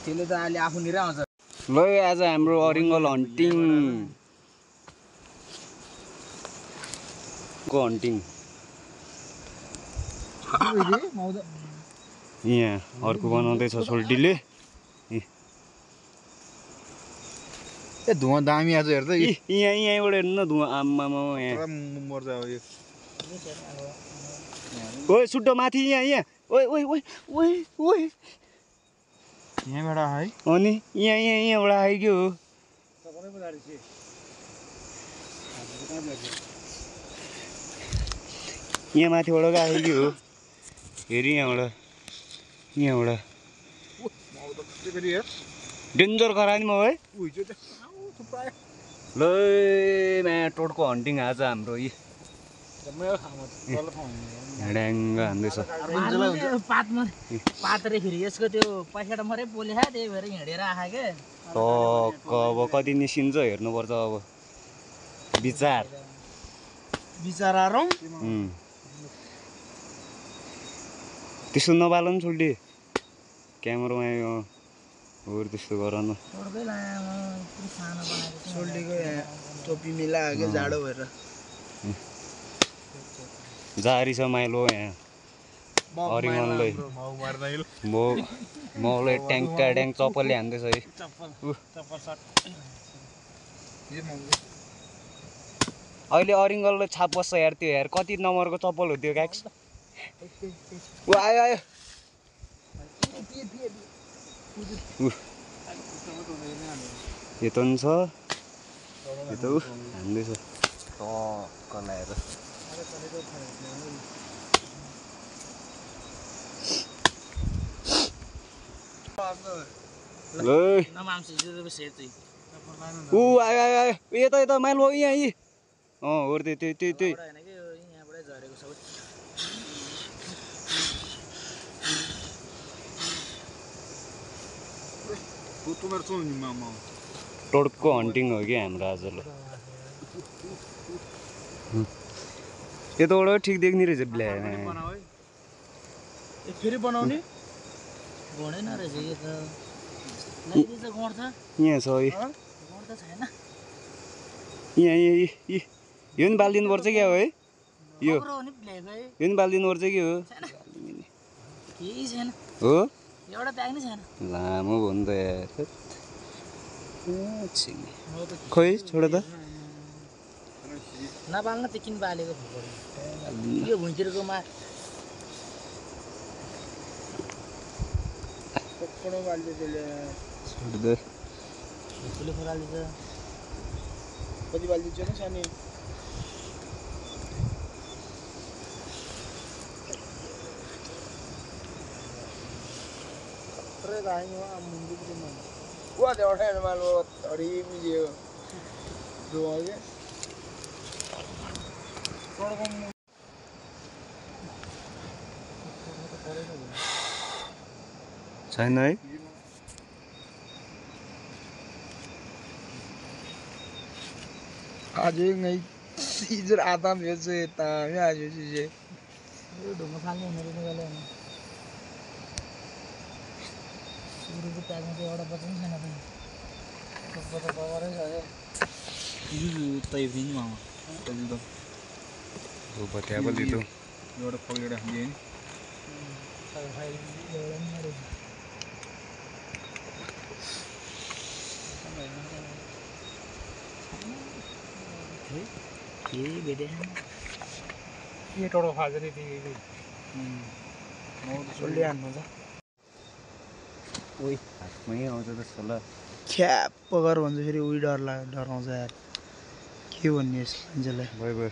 त्यसले त अहिले आफू निरै आउँछ ल आज हाम्रो अरिङ्गल हन्टिङ को हन्टिङ यहाँ अर्को बनाउँदैछ सोल्टीले ए धुवा दामी आज हेर्दा यहाँबाट हेर्नु न धुवा आम्मामा यहाँ मर्छ अब यो ओइ सुट्टो माथि यहाँ ओइ ओइ ओइ ओइ ओइ यहाँबाट है अनि यहाँबाट आइगयो यहाँ माथिबाट आइगयो हेरि यहाँबाट डेन्जर खरानी म है ल माया टोटको हन्टिङ आज हाम्रो यी ड्याङ्ग हान्दैछ पात्रेखेरि यसको त्यो पैसा मरै पोले त्यही भएर हिँडेर आए के टक्क अब कति निस्किन्छ हेर्नुपर्छ अब विचार त्यस्तो नबाल नि छोल्टी क्यामेरामा हो त्यस्तो गर न सोल्टीको टोपी मिलायो जाडो भएर जारी छ माइलो यहाँ अरिङलले मौले ट्याङ्का ट्याङ चप्पलले हान्दैछ है अहिले अरिङ्गलले छाप बस्छ यार त्यो यार कति नम्बरको चप्पल हो त्यो क्याक्स ऊ आयो आयो यता पनि छ यता ऊ हान्दैछ टक्क लगाएर ऊ आयो आयो आयो यता यता माइल भयो यहाँ यी हो त्यही टोडको हन्टिङ हो कि हाम्रो आज ल यताबाट ठिक देख्ने रहेछ ब्ल्याक फेरि बनाउने गणेन रहेछ यो त लैदिन्छ गड्छ यहाँ छ है गड्छ छैन यहाँ यो पनि बालिदिनुपर्छ क्या हो है यो पनि बालिदिनुपर्छ कि हो केही छैन हो एउटा ब्याग नै छैन लामो भयो नि त यार खोइ छोड त नबाल्न त्यो किन बालेको यो भुइँतिरको मा पक्कडो बाल्दै त्यसले छोड दे ठुलो फराल्दैछ कति बाल्दैछ नि सानी रे दाइनो आ मुंडी के मन वो दे उठे माल वो अरे मुझे दो आगे थोड़ा कम छैन है आज नहीं सीजर आता मेरे से तामे आज चीजें ये दो मसाले मेरे निकाले हैं सुरुको प्याजमा चाहिँ एउटा बच्चा पनि छैन पनि बच्चा बगरै छ यो तै पनि मामा तै त वो बत्या बोल दी तो एउटा पकडेर हाल्दिए नि ये बेटे ये टोडो फाजरी दिए सोल्टी हान्नु छ ओइ हातमै आउँछ जस्तो ल ख्याप गर भन्छ फेरि उही डराउँछ यार के भन्ने यस मान्छेलाई भयो भयो